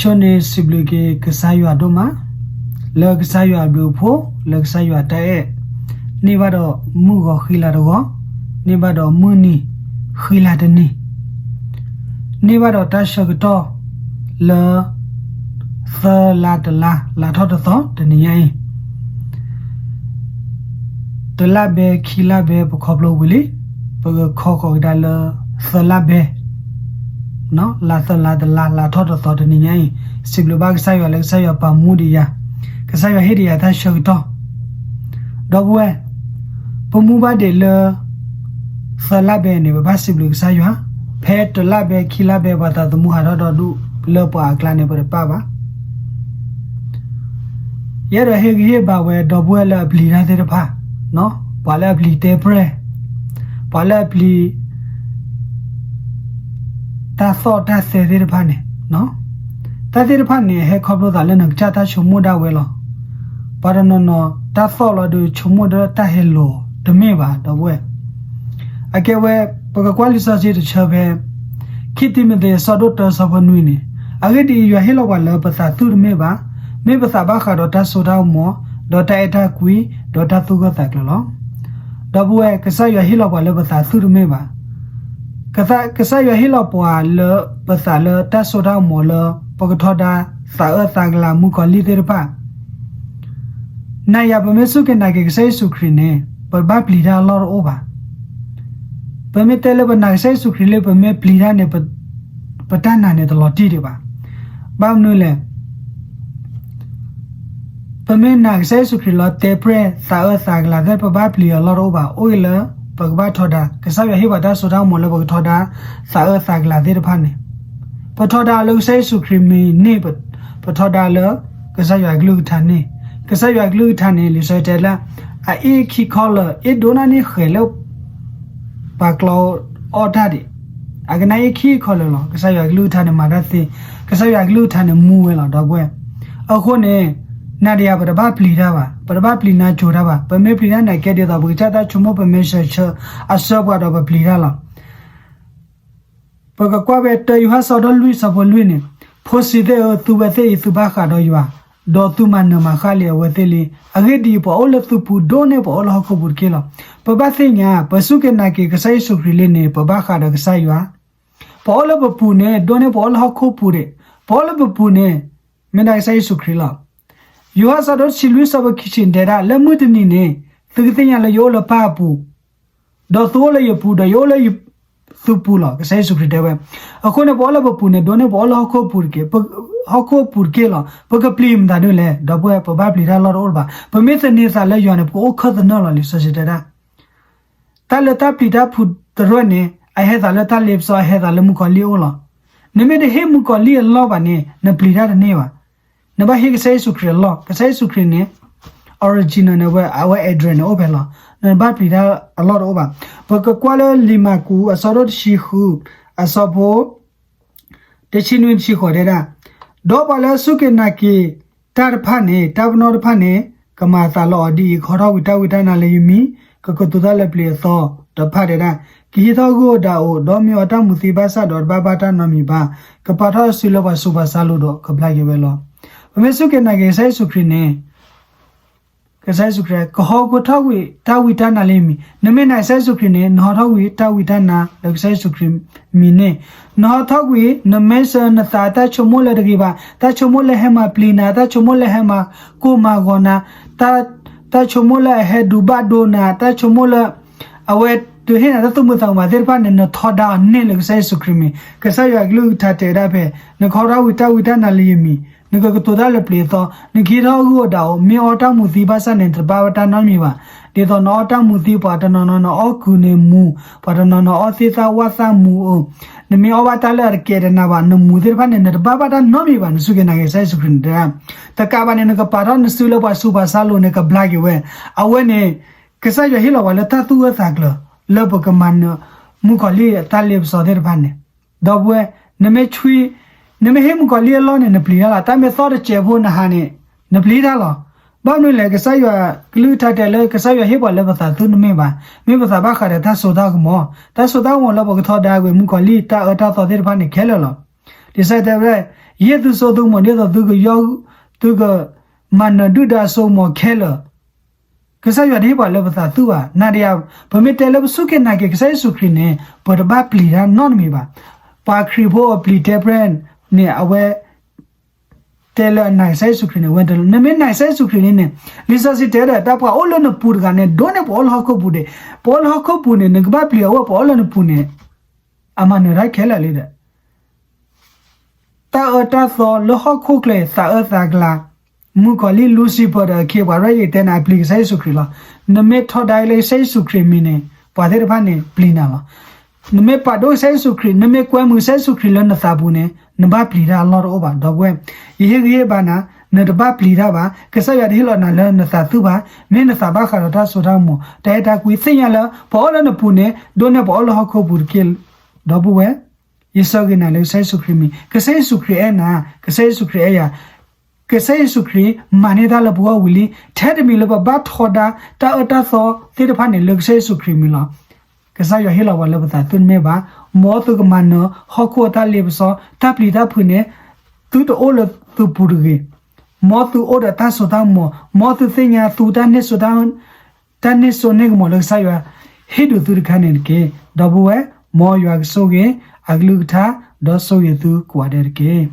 ဆိန့ၣ်စံးဘျုးက့ၤကစၢ်ယွၤဒိၣ်မး, လၢကစၢ်ယွၤအဘျုးအဖှိၣ်, လၢကစၢ်ယွၤတၢ်အဲၣ်, န့ၢ်ဘၣ်ဒီးမုၢ်ဂီၤဃံလၤတဂီၤ, န့ၢ်ဘၣ်ဒီးမုၢ်နံၤဃံလၤတနံၤ, န့ၢ်ဘၣ်ဒီးတၢ်ဆၢကတီၢ်လၢ သၢလါတလါ လါထီၣ်တသီတနံၤညါအံၤ တလါဘဲ ခံလါဘဲ ပခီဖျိဝံၤလံ, ပကခီဃီၤကဒါလၢ သၢလါဘဲ, လါသၢလါတလါ လါထီၣ်တသီတနံၤညါအံၤ, စံးဘျုးဘၣ်ကစၢ်ယွၤလၢကစၢ်ယွၤပာ်မူဒံးယၤ, ကစၢ်ယွၤဟ့ၣ်ဒံးယၤတၢ်ဆၢကတီၢ်, ဒီပုၢ်ဝဲၢ်, ပမူဘၣ်ဒံးလၢ သၢလါဘဲန့ၣ် ပဘၣ်စံးဘျုးကစၢ်ယွၤ, ဖဲတလါဘဲ ခံလါဘဲ ပှၤသးသမူဟးထီၣ်ဒီးဒူၣ်လၢပှၤအကျါန့ၣ် ပတပာ်ဘၣ် ယအဲၣ်ဒိးဟ့ၣ်ဂံၢ်ဟ့ၣ်ဘါဝဲဒီပုၢ်ဝဲၢ်လၢအပျံၤတၢ်သ့ၣ်တဖၣ်, ပှၤလၢအပျံၤတဲပြဲၢ်, ပှၤလၢအပျံၤ တၢ်သီၣ်တၢ်သဲသ့ၣ်တဖၣ်န့ၣ်, တၢ်သ့ၣ်တဖၣ်န့ၣ် ဟဲခီဖျိသးလၢနကစၢ်တၢ်ဆိကမိၣ်ဒၣ်ဝဲလီၤ. ပှၤတနီၤနီၤ တၢ်သီၣ်လီၤဒီးဆိကမိၣ်ဒီးတၢ်ဟဲလီၤတမ့ၢ်ဘၣ် ဒီပုၢ်ဝဲၢ် အကဲဝဲ ပကကွၢ်လံာ်စီဆှံတဆၢဖဲ ခံတံၤမသ့း အဆၢဒိၣ်တၢ အဆၢဖိနွံန့ၣ်, အဂ့ၢ်ဒ်အံၤ, ယွၤဟ့ၣ်လီၤပှၤလၢပသးသူၣ်တမ့ၢ်ဘၣ်, မ့ၢ်ပသးဘၣ်ဃးဒီးတၢ်စိတၢ်ကမီၤ, ဒီးတၢ်အဲၣ်တၢ်ကွံ, ဒီးတၢ်သူၣ်ဂၢၢ်သးကျၢၤလီၤ. ဒီပုၢ်ဝဲၢ်, ကစၢ်ယွၤဟ့ၣ်လီၤပှၤလၢပသးသူၣ်တမ့ၢ်ဘၣ်. ကစၢ်ယွၤဟ့ၣ်လီၤပှၤလၢပသးလၢတၢ်စိတၢ်ကမီၤလၢ ပကထီဒါသးအၢသးကလၤမုၣ်ကီၤလံၢ်သ့ၣ်တဖၣ် နၤယၤ ပမ့ၢ်စူၢ်က့ၤနာ်က့ၤကစၢ်ယ့ၣ်ၡူးခရံာ်န့ၣ် ပဘၣ်ပျံၤတၢ်အလီၢ်တအိၣ်ဘၣ်. ပမ့ၢ်တဲလၢပနာ်ကစၢ်ယ့ၣ်ၡူးခရံာ်လၢပမ့ၢ်ပျံၤတၢ်န့ၣ် ပတၢ်နာ်န့ၣ်တလီၤတံၢ်ဒံးဘၣ်. ဘၣ်မနုၤလဲၣ်. ပမ့ၢ်နာ်ကစၢ်ယ့ၣ်ၡူးခရံာ်လၢတဲပြဲၢ်သးအၢသးကလၤသ့ၣ် ပဘၣ်ပျံၤအလီၢ်တအိၣ်ဘၣ်. အိၣ်အံၤလၢ ပကဘၣ်ထီဒါ ကစၢ်ယွၤဟ့ၣ်ပှၤတၢ်စိတၢ်ကမီၤလၢပကထီဒါသးအၢသးကလၤသ့ၣ်တဖၣ်န့ၣ် ပထီဒါလၢကစၢ်ယ့ၣ်ၡူးခရံာ်မံၤန့ၣ်, ပထီဒါလၢ ကစၢ်ယွၤကလုၢ်ကထါန့ၣ်, ကစၢ်ယွၤကလုၢ်ကထါန့ၣ် လံာ်စီဆှံတဲလၢ အအ့ၣ်ခံခီလၢာ် အ့ၣ်ဒိၣ်နၢ်န့ၢ်ဃဲၤလၢ ပှၤကျီအီၣ်တၢ်ဒံး, အကနၣ်အ့ၣ်ခံခီလၢာ်လီၤ. ကစၢ်ယွၤကလုၢ်ကထါန့ၣ်မၤတၢ်သ့, ကစၢ်ယွၤကလုၢ်ကထါန့ၣ်မူဝဲလီၤ ဒီပုၢ်ဝဲၢ်. အဃိန့ၣ် နၤဒီးယၤ ပတဘၣ်ပျံၤတၢ်ဘၣ်, ပတဘၣ်ပျံၤနါစိၤတၢ်ဘၣ်. ပမ့ၢ်ပျံၤတၢ်န့ၣ် ကဲဒ်သိး ပကစၢ်တၢ်ဆိကမိၣ် ပမ့ၢ်ဆၢဆၢအစၢပှၤဒီးပပျံၤတၢ်လီၤ. ပကကွၢ်ဖဲတၢယိၤဟၣ် အဆၢဒိၣ်လွံၢ် အဆၢဖိလွံၢ်န့ၣ်, ဖိဆံးသ့ၣ်ဧၢ, သုဝဲသ့ၣ်အံၤ သုဘၣ်ဃးဒီးယွၤ, ဒီးသုမၤနၢၤမၤဃၣ်လံအဝဲသ့ၣ်လံ. အဂ့ၢ်ဒ်အံၤ, ပှၤအိၣ်လၢသုပူၤဒိၣ်န့ၢ်ပှၤအိၣ်လၢဟီၣ်ခိၣ်ပူၤတက့ၢ်လီၤ. ပဘၣ်သ့ၣ်ညါ ပစူၢ်က့ၤနာ်က့ၤကစၢ်ယ့ၣ်ၡူးခရံာ်လံန့ၣ် ပဘၣ်ဃးဒီးကစၢ်ယွၤ. ပှၤအိၣ်လၢပပူၤန့ၣ် ဒိၣ်န့ၢ်ပှၤအိၣ်လၢဟီၣ်ခိၣ်ပူၤဒံး, ပှၤအိၣ်လၢပပူၤန့ၣ် မ့ၢ်ဒၣ်ကစၢ်ယ့ၣ်ၡူးခရံာ်လီၤ. ယိၤဟၣ် အဆၢဒိၣ်တဆံလွံၢ် အဆၢဖိခံဆံန့ၣ် တဲဒၣ်လၢမုၢ်တနံၤန့ၣ် သုကသ့ၣ်ညါလၢယအိၣ်လၢပၢ်အပူၤ, ဒီးသုအိၣ်လၢယပူၤ, ဒီးယအိၣ်လၢသုပူၤလီၤ. ကစၢ်ယ့ၣ်ၡူးခရံာ်တဲဝဲ. အဃိန့ၣ် ပှၤအိၣ်လၢပပူၤန့ၣ် ဒိၣ်န့ၢ်ပှၤအိၣ်လၢဟီၣ်ခိၣ်ပူၤတက့ၢ်, ဟီၣ်ခိၣ်ပူၤတက့ၢ်လီၤ. ပကပျံၤမတၤဒ်လဲၣ်, ဒီပုၢ်ဝဲၢ်, ပဘၣ်ပျံၤတၢ်အလီၢ်တအိၣ်လၢၤဘၣ်. ပမ့ၢ်သန့ၤသးလၢယွၤန့ၣ် ပကအိၣ်ခၢၣ်သနၢၣ်လီၤ. လံာ်စီဆှံတဲဒၣ် တၢ်လၢတၢ်ပျံၤတၢ်ဖုးတရၢၣ်န့ၣ် အဟဲသးလၢတၢ်လ့ပစီ, အဟဲသးလၢမုၣ်ကီၤလံၢ်အအိၣ်လီၤ. နမ့ၢ်တဟ့ၣ်မုၣ်ကီၤလံၢ်အလီၢ်ဘၣ်န့ၣ် နပျံၤတၢ်တန့ၢ်ဘၣ်. နဘၣ်ဟ့ၣ်ကစၢ်ယ့ၣ်ၡူးခရံာ်အလီၢ်. ကစၢ်ယ့ၣ်ၡူးခရံာ်န့ၣ် original န့ၣ် အဝဲ address န့ၣ်အိၣ်ဖဲလီၤ. နဘၣ်ပျံၤတၢ်အလီၢ်တအိၣ်ဘၣ်. ပကကွၢ်လၢလံာ်မၢ်ကူး အဆၢဒိၣ်တဆံဃု အဆၢဖိ တဆံနွံ တဆံဃိးတဲဒၣ်, ဒီးပှၤလၢအစူၢ်က့ၤနာ်က့ၤတၢ်တဖၣ်န့ၣ်, တၢ်ပနီၣ်တဖၣ်န့ၣ် ကမၤအသးလၢအီၤဒ်အံၤ, ကဟီထီၣ်ကွံာ်တၢ်ဝံတၢ်နါလၢယမံၤ, ကကတိၤတၢ်လၢပျ့ၤအသီတဖၣ်တဲဒၣ်, ကဟံးထီၣ်ဂုၢ်အိၣ်ဒၣ်အိၣ်, ဒီးမ့ၢ်အီတၢ်မူၤသံဘၣ်ဆၣ်ဒီးတဘၣ်ဘၣ်တၢ်နီတမံၤဘၣ်, ကပာ်ထီၣ်အစုလၢပှၤဆူးပှၤဆါလိၤဒီးကဘျါက့ၤဝဲလီၤ. ပမ့ၢ်စူၢ်က့ၤနာ်က့ၤကစၢ်ယ့ၣ်ၡူးခရံာ်န့ၣ် ကစၢ်ယ့ၣ်ၡူးခရံာ် ကဟီထီၣ်ကွံာ်တၢ်ဝံတၢ်နါလၢယမံၤ. နမ့ၢ်နာ်ကစၢ်ယ့ၣ်ၡူးခရံာ်န့ၣ် နဟီထီၣ်ကွံာ်တၢ်ဝံတၢ်နါလၢကစၢ်ယ့ၣ်ၡူးခရံာ်မံၤန့ၣ်, နဟီထီၣ်ကွံာ် နမ့ၢ်စၢၤနသးတၢ်ဆိကမိၣ်လၢတဂ့ၤဘၣ်, တၢ်ဆိကမိၣ်လၢဟဲမၤပျံၤနၤ, တၢ်ဆိကမိၣ်လၢဟဲမၤကိၢ်မၤဂီၤနၤ, တၢ်ဆိကမိၣ်လၢအဟဲဒုးဘၣ်ဒိနၤ, တၢ်ဆိကမိၣ်လၢ အဝဲတဟ့ၣ်နၤတၢ်သူၣ်မုာ်သးမုာ်ဘၣ်သ့ၣ်တဖၣ်န့ၣ် နထီဒါအီၤန့ၢ်လၢကစၢ်ယ့ၣ်ၡူးခရံာ်မံၤ. ကစၢ်ယွၤကလုၢ်ကထါတဲဒၣ်ဖဲ နကဟီထီၣ်ကွံာ်တၢ်ဝံတၢ်နါလၢယမံၤ, နကကတိၤတၢ်လၢပျ့ၤအသီ, နကဟံးထီၣ်ဂုၢ်အိၣ်ဒၣ်အိၣ်, မ့ၢ်အီတၢ်မူၤသံဘၣ်ဆၣ်န့ၣ် နတဘၣ်ဘၣ်တၢ်နီတမံၤဘၣ်. ဒ်သိးနအီတၢ်မူၤသံ ပှၤတနီၤနီၤနအီကုာ်န့ၣ်မူၤ, ပှၤတနီၤနီၤအီသ့ၣ်သၣ်ဝၣ်သၣ်မူၤအီၤ, နမ့ၢ်အီဘၣ်တၢ်လၢအတကဲးတနါဘၣ်, နမူၤသ့ၣ်တဖၣ်န့ၣ် နတဘၣ်ဘၣ်တၢ်နီတမံၤဘၣ်. နစူၢ်က့ၤနာ်က့ၤကစၢ်ယ့ၣ်ၡူးခရံာ်န့ၣ်တဲဒၣ်, တကးဘၣ်န့ၣ် နကပာ်ထီၣ်နစုလၢပှၤဆူးပှၤဆါလိၤန့ၣ် ကဘျါက့ၤဝဲ. အဝဲန့ၣ် ကစၢ်ယွၤဟ့ၣ်လီၤပှၤလၢတၢ်သူၣ်အၢသးကျၢၤ လၢပကမၤနၢၤ မုၣ်ကီၤလံၢ်အတၢ်လ့ပစီသ့ၣ်တဖၣ်န့ၣ်. ဒီပုၢ်ဝဲၢ်, နမ့ၢ်ဆှံ, နမ့ၢ်ဟ့ၣ်မုၣ်ကီၤလံၢ်အလီၢ်န့ၣ် နပျံၤတၢ်လီၤ. တၢ်မ့ၢ်သီၣ်တစဲးဖိနဟါန့ၣ် နပျံၤတၢ်လီၤ. ဘၣ်မနုၤလဲၣ်, ကစၢ်ယွၤကလုၢ်ကထါတဲလၢ ကစၢ်ယွၤဟ့ၣ်ပှၤလၢပသးသူၣ်တမ့ၢ်ဘၣ်, မ့ၢ်ပသးဘၣ်ဃးဒီးတၢ်စိတၢ်ကမီၤ, တၢ်စိတၢ်ကမီၤလၢပကထီဒါကွံာ်မုၣ်ကီၤလံၢ်တၢ်အၢတၢ်သီသ့ၣ်တဖၣ်န့ၣ်ခဲလၢာ်လီၤ. လံာ်စီဆှံတဲဝဲဒၣ်, ယဟ့ၣ်သုစိသုကမီၤ ဒ်သိးသုကယီ, သုကမၤနၢၤဒုၣ်ဒါအစိကမီၤခဲလၢာ်. ကစၢ်ယွၤတဟ့ၣ်ပှၤလၢပသးသူဘၣ်. နၤဒီးယၤ, ပမ့ၢ်တဲလၢပစူၢ်က့ၤနာ်က့ၤကစၢ်ယ့ၣ်ၡူးခရံာ်န့ၣ် ပတဘၣ်ပျံၤတၢ်နီတမံၤဘၣ်. ပှၤခရံာ်ဖိအပျံၤတဲပြဲၢ်န့ၣ် အဝဲ တဲလၢအနာ်ကစၢ်ယ့ၣ်ၡူးခရံာ်န့ၣ် ဝဲတလၢ နမ့ၢ်နာ်ကစၢ်ယ့ၣ်ၡူးခရံာ်လံန့ၣ်, လံာ်စီဆှံတဲဒီး တၢ်ပှၤအိၣ်လၢနပူၤတဂၤန့ၣ် ဒိးန့ၢ်ပှၤအိၣ်လၢဟီၣ်ခိၣ်ပူၤဒံး, ပှၤအိၣ်လၢဟီၣ်ခိၣ်ပူၤန့ၣ် နကဘၣ်ပျံၤအဝဲပှၤအိၣ်လၢနပူၤန့ၣ်, အမၤနၢၤတၢ်ခဲလၢာ်လံဒီး တၢ်အၢတၢ်သီလၢဟီၣ်ခိၣ်ချၢ သးအၢသးကလၤ, မုၣ်ကီၤလံၢ် Lucifer ဒီးအခ့အပှၤ ရဲၣ်ယံၤတဲန့ၣ် အပျံၤကစၢ်ယ့ၣ်ၡူးခရံာ်လီၤ. နမ့ၢ်ထီဒါလၢကစၢ်ယ့ၣ်ၡူးခရံာ်မံၤန့ၣ် ပှၤသ့ၣ်တဖၣ်န့ၣ်ပျံၤနၤလီၤ. နမ့ၢ်ပာ်ဒိၣ်ကစၢ်ယ့ၣ်ၡူးခရံာ်, နမ့ၢ်ကွဲမုာ်ကစၢ်ယ့ၣ်ၡူးခရံာ်လၢနသးပူၤန့ၣ် နဘၣ်ပျံၤတၢ်အလီၢ်တအိၣ်ဘၣ် ဒီပုၢ်ဝဲၢ်. ယဟ့ၣ်ဂံၢ်ဟ့ၣ်ဘါနၤ, နတဘၣ်ပျံၤတၢ်ဘၣ်. ကစၢ်ယွၤတဟ့ၣ်လီၤနၤလၢနသးသူဘၣ်. မ့ၢ်နသးဘၣ်ဃးဒီးတၢ်စိတၢ်ကမီၤ, တၢ်အဲၣ်တၢ်ကွံ, သ့ၣ်ညါလၢ ပှၤအိၣ်လၢနပူၤန့ၣ် ဒိးန့ၢ်ပှၤအိၣ်လၢဟီၣ်ခိၣ်ပူၤတက့ၢ်, ဒီပုၢ်ဝဲၢ်. ယဆၢဂ့ၤနၤလၢကစၢ်ယ့ၣ်ၡူးခရံာ်မံၤ, ကစၢ်ယ့ၣ်ၡူးခရံာ်အဲၣ်နၤ, ကစၢ်ယ့ၣ်ၡူးခရံာ်အဲၣ်ယၤ, ကစၢ်ယ့ၣ်ၡူးခရံာ်မၤန့ၢ်တၢ်လၢပဂီၢ်ဝံၤလံ. ထဲတမံၤလၢပဘၣ်ထီဒါတၢ်အၢတၢ်သီသ့ၣ်တဖၣ်န့ၣ် လၢကစၢ်ယ့ၣ်ၡူးခရံာ်မံၤလီၤ. ကစၢ်ယွၤဟ့ၣ်လီၤပှၤလၢပသးသူတမ့ၢ်ဘၣ်. မ်သုကမၤနၢၤဟီၣ်ခိၣ်အတၢ်လ့ပစီ, တၢ်ပျံၤတၢ်ဖုးန့ၣ် သုတအိၣ်လၢသုပူၤတဂ့ၤ. မ်သုအိၣ်ဒီးတၢ်စိတၢ်ကမီၤ, မ်သုသ့ၣ်ညါသုတၢ်န့ၢ်စိ တၢ်န့ၢ်စိန့ၢ်ကမီၤလၢကစၢ်ယွၤဟ့ၣ်ဒုးသုတခါန့ၣ်တက့ၢ်. ဒီပုၢ်ဝဲၢ်, မ်ယွၤကဆိၣ်ဂ့ၤအကလုၢ်ကထါ, ဒီးဆိၣ်ဂ့ၤသုကိးဂၤဒဲးတက့ၢ်.